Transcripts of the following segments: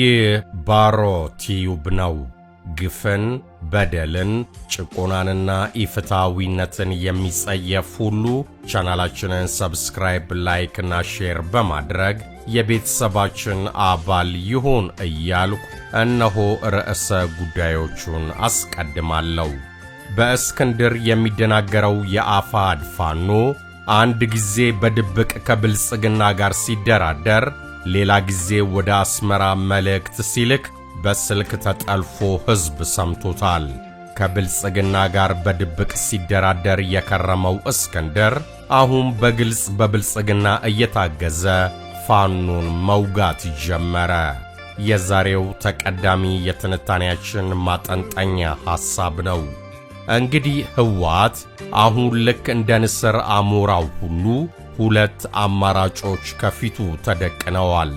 ይህ ባሮ ቲዩብ ነው። ግፍን፣ በደልን፣ ጭቆናንና ኢፍትሐዊነትን የሚጸየፍ ሁሉ ቻናላችንን subscribe፣ like እና share በማድረግ የቤተሰባችን አባል ይሁን እያልኩ እነሆ ርዕሰ ጉዳዮቹን አስቀድማለሁ። በእስክንድር የሚደናገረው የአፋድ ፋኖ አንድ ጊዜ በድብቅ ከብልጽግና ጋር ሲደራደር፣ ሌላ ጊዜ ወደ አስመራ መልእክት ሲልክ በስልክ ተጠልፎ ሕዝብ ሰምቶታል። ከብልጽግና ጋር በድብቅ ሲደራደር የከረመው እስክንድር አሁን በግልጽ በብልጽግና እየታገዘ ፋኖን መውጋት ጀመረ። የዛሬው ተቀዳሚ የትንታኔያችን ማጠንጠኛ ሐሳብ ነው። እንግዲህ ህወሓት አሁን ልክ እንደ ንስር አሞራው ሁሉ ሁለት አማራጮች ከፊቱ ተደቅነዋል።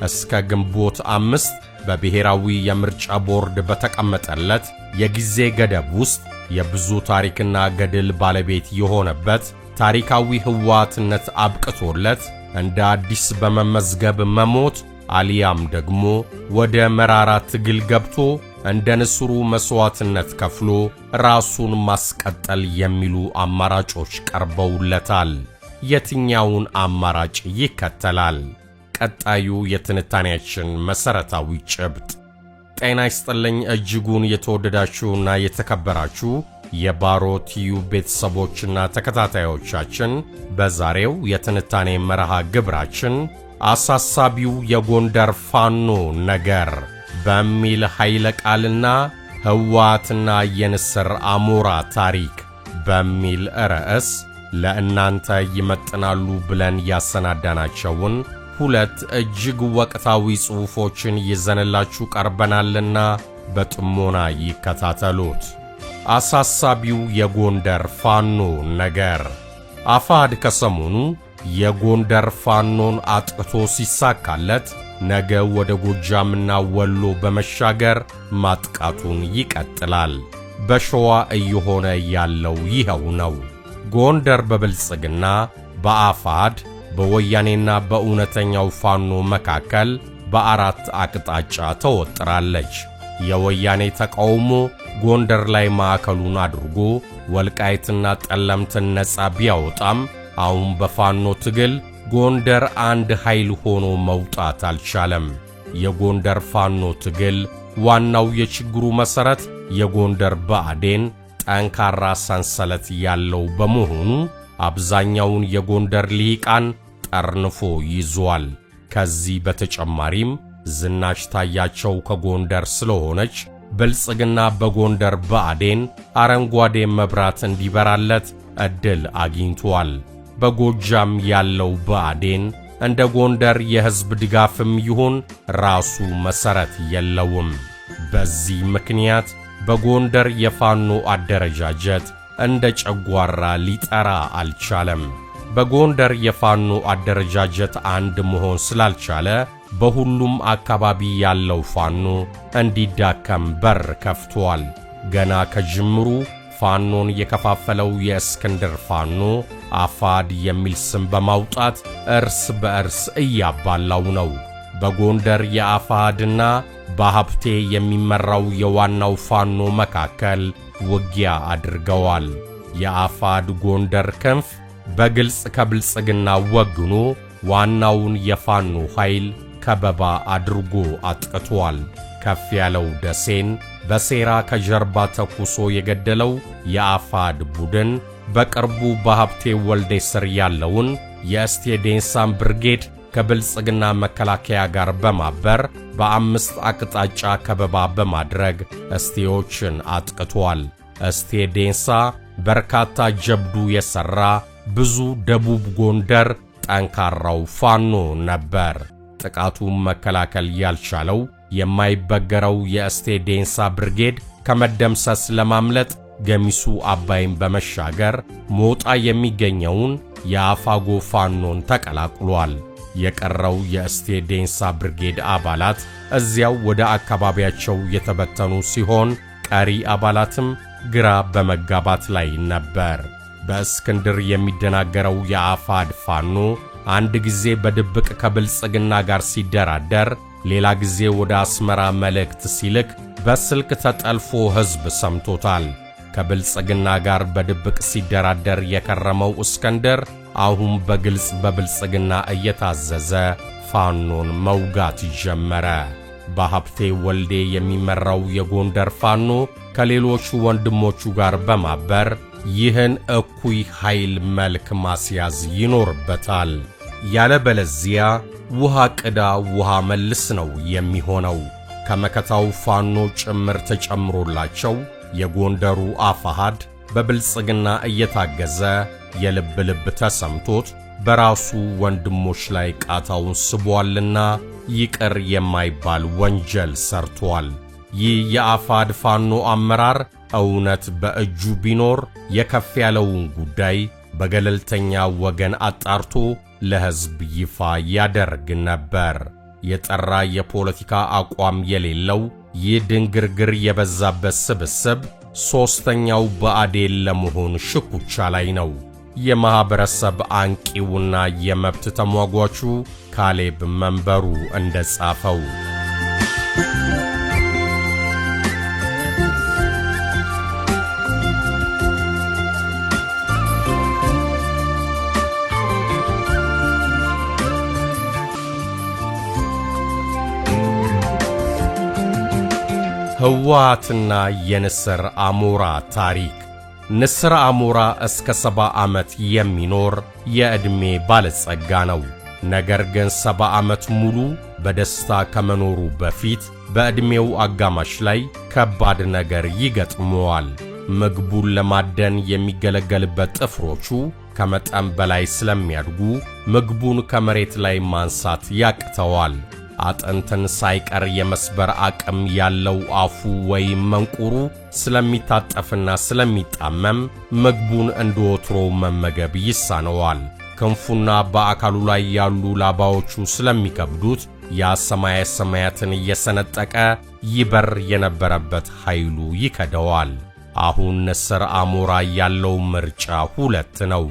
እስከ ግንቦት 5 በብሔራዊ የምርጫ ቦርድ በተቀመጠለት የጊዜ ገደብ ውስጥ የብዙ ታሪክና ገድል ባለቤት የሆነበት ታሪካዊ ህወሓትነት አብቅቶለት እንደ አዲስ በመመዝገብ መሞት፣ አሊያም ደግሞ ወደ መራራ ትግል ገብቶ እንደ ንስሩ መሥዋዕትነት ከፍሎ ራሱን ማስቀጠል የሚሉ አማራጮች ቀርበውለታል። የትኛውን አማራጭ ይከተላል? ቀጣዩ የትንታኔያችን መሠረታዊ ጭብጥ። ጤና ይስጥልኝ እጅጉን የተወደዳችሁና የተከበራችሁ የባሮ ቲዩብ ቤተሰቦችና ተከታታዮቻችን፣ በዛሬው የትንታኔ መርሃ ግብራችን አሳሳቢው የጎንደር ፋኖ ነገር በሚል ኃይለ ቃልና ህወሓትና የንስር አሞራ ታሪክ በሚል ርዕስ ለእናንተ ይመጥናሉ ብለን ያሰናዳናቸውን ሁለት እጅግ ወቅታዊ ጽሑፎችን ይዘንላችሁ ቀርበናልና በጥሞና ይከታተሉት። አሳሳቢው የጎንደር ፋኖ ነገር። አፋድ ከሰሞኑ የጎንደር ፋኖን አጥቅቶ ሲሳካለት ነገ ወደ ጎጃምና ወሎ በመሻገር ማጥቃቱን ይቀጥላል። በሸዋ እየሆነ ያለው ይኸው ነው። ጎንደር በብልጽግና፣ በአፋድ፣ በወያኔና በእውነተኛው ፋኖ መካከል በአራት አቅጣጫ ተወጥራለች። የወያኔ ተቃውሞ ጎንደር ላይ ማዕከሉን አድርጎ ወልቃይትና ጠለምትን ነጻ ቢያወጣም አሁን በፋኖ ትግል ጎንደር አንድ ኃይል ሆኖ መውጣት አልቻለም። የጎንደር ፋኖ ትግል ዋናው የችግሩ መሠረት የጎንደር ብአዴን ጠንካራ ሰንሰለት ያለው በመሆኑ አብዛኛውን የጎንደር ልሂቃን ጠርንፎ ይዟል። ከዚህ በተጨማሪም ዝናሽ ታያቸው ከጎንደር ስለሆነች ብልጽግና በጎንደር ብአዴን አረንጓዴ መብራት እንዲበራለት ዕድል አግኝቷል። በጎጃም ያለው ብአዴን እንደ ጎንደር የሕዝብ ድጋፍም ይሁን ራሱ መሠረት የለውም። በዚህ ምክንያት በጎንደር የፋኖ አደረጃጀት እንደ ጨጓራ ሊጠራ አልቻለም። በጎንደር የፋኖ አደረጃጀት አንድ መሆን ስላልቻለ በሁሉም አካባቢ ያለው ፋኖ እንዲዳከም በር ከፍቷል። ገና ከጅምሩ ፋኖን የከፋፈለው የእስክንድር ፋኖ አፋድ የሚል ስም በማውጣት እርስ በእርስ እያባላው ነው። በጎንደር የአፋድና በሀብቴ የሚመራው የዋናው ፋኖ መካከል ውጊያ አድርገዋል። የአፋድ ጎንደር ክንፍ በግልጽ ከብልጽግና ወግኖ ዋናውን የፋኖ ኃይል ከበባ አድርጎ አጥቅቷል። ከፍ ያለው ደሴን በሴራ ከጀርባ ተኩሶ የገደለው የአፋድ ቡድን በቅርቡ በሀብቴ ወልዴ ስር ያለውን የእስቴ ዴንሳን ብርጌድ ከብልጽግና መከላከያ ጋር በማበር በአምስት አቅጣጫ ከበባ በማድረግ እስቴዎችን አጥቅቷል። እስቴ ዴንሳ በርካታ ጀብዱ የሠራ ብዙ ደቡብ ጎንደር ጠንካራው ፋኖ ነበር። ጥቃቱን መከላከል ያልቻለው የማይበገረው የእስቴ ዴንሳ ብርጌድ ከመደምሰስ ለማምለጥ ገሚሱ አባይን በመሻገር ሞጣ የሚገኘውን የአፋጎ ፋኖን ተቀላቅሏል። የቀረው የእስቴ ዴንሳ ብርጌድ አባላት እዚያው ወደ አካባቢያቸው የተበተኑ ሲሆን ቀሪ አባላትም ግራ በመጋባት ላይ ነበር። በእስክንድር የሚደናገረው የአፋድ ፋኖ አንድ ጊዜ በድብቅ ከብልጽግና ጋር ሲደራደር፣ ሌላ ጊዜ ወደ አስመራ መልእክት ሲልክ በስልክ ተጠልፎ ሕዝብ ሰምቶታል። ከብልጽግና ጋር በድብቅ ሲደራደር የከረመው እስክንድር አሁን በግልጽ በብልጽግና እየታዘዘ ፋኖን መውጋት ጀመረ። በሀብቴ ወልዴ የሚመራው የጎንደር ፋኖ ከሌሎች ወንድሞቹ ጋር በማበር ይህን እኩይ ኃይል መልክ ማስያዝ ይኖርበታል። ያለበለዚያ ውሃ ቅዳ ውሃ መልስ ነው የሚሆነው። ከመከታው ፋኖ ጭምር ተጨምሮላቸው የጎንደሩ አፋሃድ በብልጽግና እየታገዘ የልብ ልብ ተሰምቶት በራሱ ወንድሞች ላይ ቃታውን ስቧልና ይቅር የማይባል ወንጀል ሰርቷል። ይህ የአፋድ ፋኖ አመራር እውነት በእጁ ቢኖር የከፍ ያለውን ጉዳይ በገለልተኛ ወገን አጣርቶ ለሕዝብ ይፋ ያደርግ ነበር። የጠራ የፖለቲካ አቋም የሌለው ይህ ድንግርግር የበዛበት ስብስብ ሦስተኛው ብአዴን ለመሆን ሽኩቻ ላይ ነው። የማኅበረሰብ አንቂውና የመብት ተሟጓቹ ካሌብ መንበሩ እንደጻፈው፣ ህወሓትና የንስር አሞራ ታሪክ። ንስር አሞራ እስከ 70 ዓመት የሚኖር የዕድሜ ባለጸጋ ነው። ነገር ግን 70 ዓመት ሙሉ በደስታ ከመኖሩ በፊት በዕድሜው አጋማሽ ላይ ከባድ ነገር ይገጥመዋል። ምግቡን ለማደን የሚገለገልበት ጥፍሮቹ ከመጠን በላይ ስለሚያድጉ ምግቡን ከመሬት ላይ ማንሳት ያቅተዋል። አጥንትን ሳይቀር የመስበር አቅም ያለው አፉ ወይም መንቁሩ ስለሚታጠፍና ስለሚጣመም ምግቡን እንደወትሮው መመገብ ይሳነዋል። ክንፉና በአካሉ ላይ ያሉ ላባዎቹ ስለሚከብዱት ያ ሰማየ ሰማያትን እየሰነጠቀ ይበር የነበረበት ኃይሉ ይከደዋል። አሁን ንስር አሞራ ያለው ምርጫ ሁለት ነው።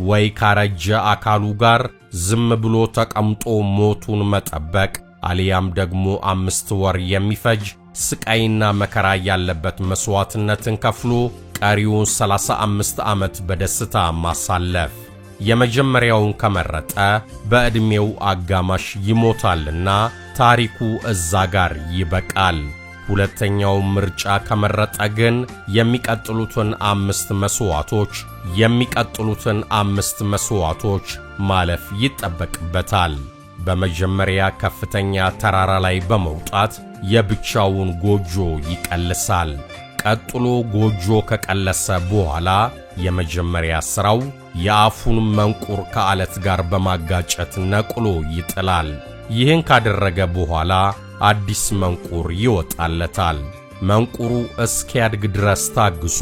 ወይ ካረጀ አካሉ ጋር ዝም ብሎ ተቀምጦ ሞቱን መጠበቅ፣ አሊያም ደግሞ 5 ወር የሚፈጅ ስቃይና መከራ ያለበት መስዋዕትነትን ከፍሎ ቀሪውን 35 ዓመት በደስታ ማሳለፍ። የመጀመሪያውን ከመረጠ በዕድሜው አጋማሽ ይሞታልና ታሪኩ እዛ ጋር ይበቃል። ሁለተኛው ምርጫ ከመረጠ ግን የሚቀጥሉትን አምስት መስዋዕቶች ማለፍ ይጠበቅበታል። በመጀመሪያ ከፍተኛ ተራራ ላይ በመውጣት የብቻውን ጎጆ ይቀልሳል። ቀጥሎ ጎጆ ከቀለሰ በኋላ የመጀመሪያ ሥራው የአፉን መንቁር ከዓለት ጋር በማጋጨት ነቅሎ ይጥላል። ይህን ካደረገ በኋላ አዲስ መንቁር ይወጣለታል። መንቁሩ እስኪያድግ ድረስ ታግሶ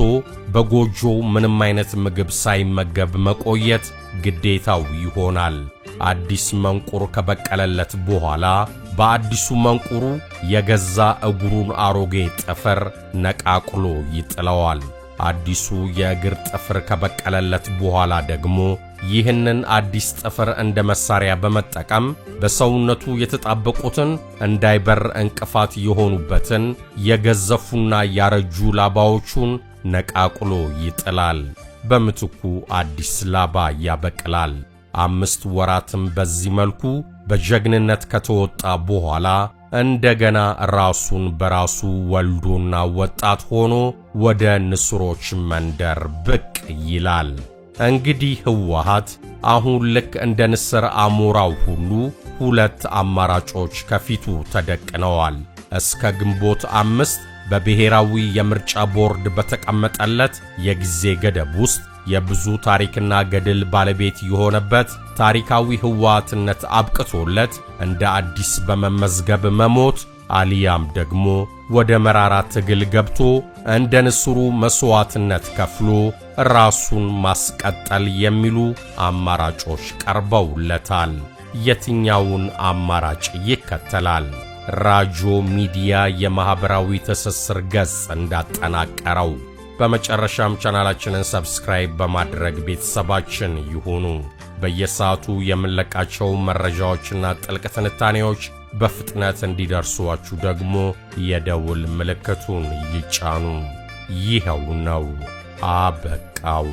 በጎጆው ምንም አይነት ምግብ ሳይመገብ መቆየት ግዴታው ይሆናል። አዲስ መንቁር ከበቀለለት በኋላ በአዲሱ መንቁሩ የገዛ እግሩን አሮጌ ጥፍር ነቃቅሎ ይጥለዋል። አዲሱ የእግር ጥፍር ከበቀለለት በኋላ ደግሞ ይህንን አዲስ ጥፍር እንደ መሳሪያ በመጠቀም በሰውነቱ የተጣበቁትን፣ እንዳይበር እንቅፋት የሆኑበትን የገዘፉና ያረጁ ላባዎቹን ነቃቅሎ ይጥላል። በምትኩ አዲስ ላባ ያበቅላል። 5 ወራትም በዚህ መልኩ በጀግንነት ከተወጣ በኋላ እንደገና ራሱን በራሱ ወልዶና ወጣት ሆኖ ወደ ንስሮች መንደር ብቅ ይላል። እንግዲህ ህወሓት አሁን ልክ እንደ ንስር አሞራው ሁሉ ሁለት አማራጮች ከፊቱ ተደቅነዋል። እስከ ግንቦት 5 በብሔራዊ የምርጫ ቦርድ በተቀመጠለት የጊዜ ገደብ ውስጥ የብዙ ታሪክና ገድል ባለቤት የሆነበት ታሪካዊ ህወሓትነት አብቅቶለት እንደ አዲስ በመመዝገብ መሞት፣ አሊያም ደግሞ ወደ መራራ ትግል ገብቶ እንደ ንስሩ መስዋዕትነት ከፍሎ ራሱን ማስቀጠል የሚሉ አማራጮች ቀርበውለታል። የትኛውን አማራጭ ይከተላል? ራጆ ሚዲያ የማኅበራዊ ትስስር ገጽ እንዳጠናቀረው። በመጨረሻም ቻናላችንን subscribe በማድረግ ቤተሰባችን ይሁኑ። በየሰዓቱ የምንለቃቸው መረጃዎችና ጥልቅ ትንታኔዎች በፍጥነት እንዲደርሷችሁ ደግሞ የደውል ምልክቱን ይጫኑ። ይኸው ነው፣ አበቃው።